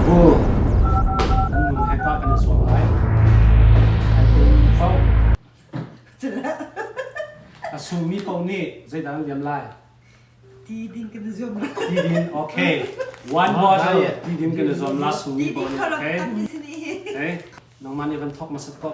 Bull. An nu he kah kan i zuam lai. Ai teimi paoh. A sungmi paoh nih zeidah an liam lai? Ti din kan i zuam lai. Ti din, okay. One bottle ti din kan i zuam la sungmi paoh nih, okay? Okay. Nangmah nih van thawk hmasat ko.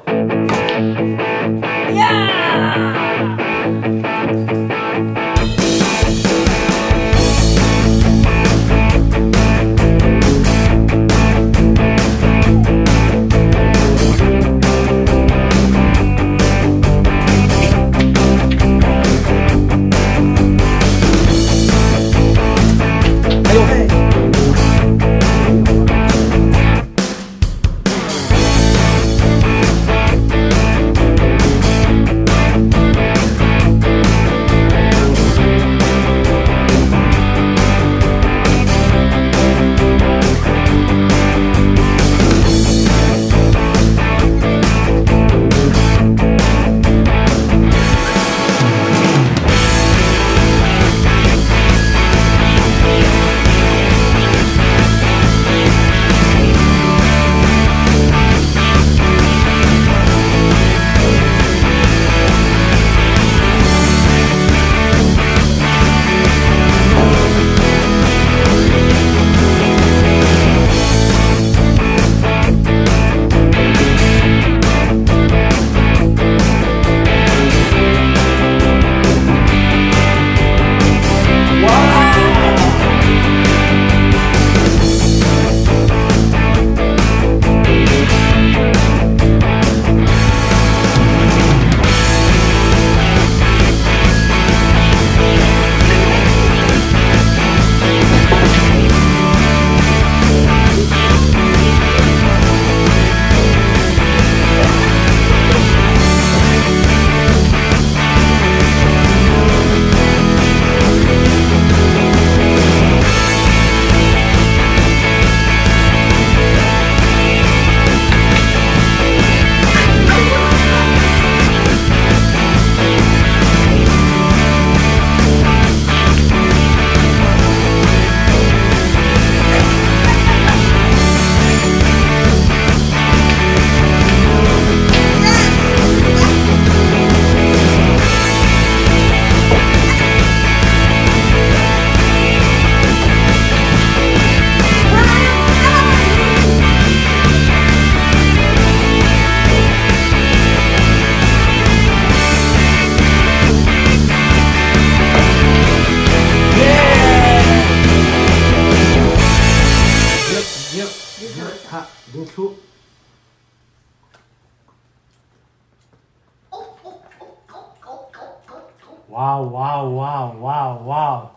Wow, wow, wow, wow, wow.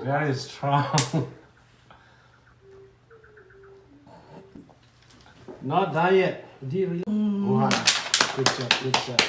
Very strong. Not done yet. Wow. Good job, good job.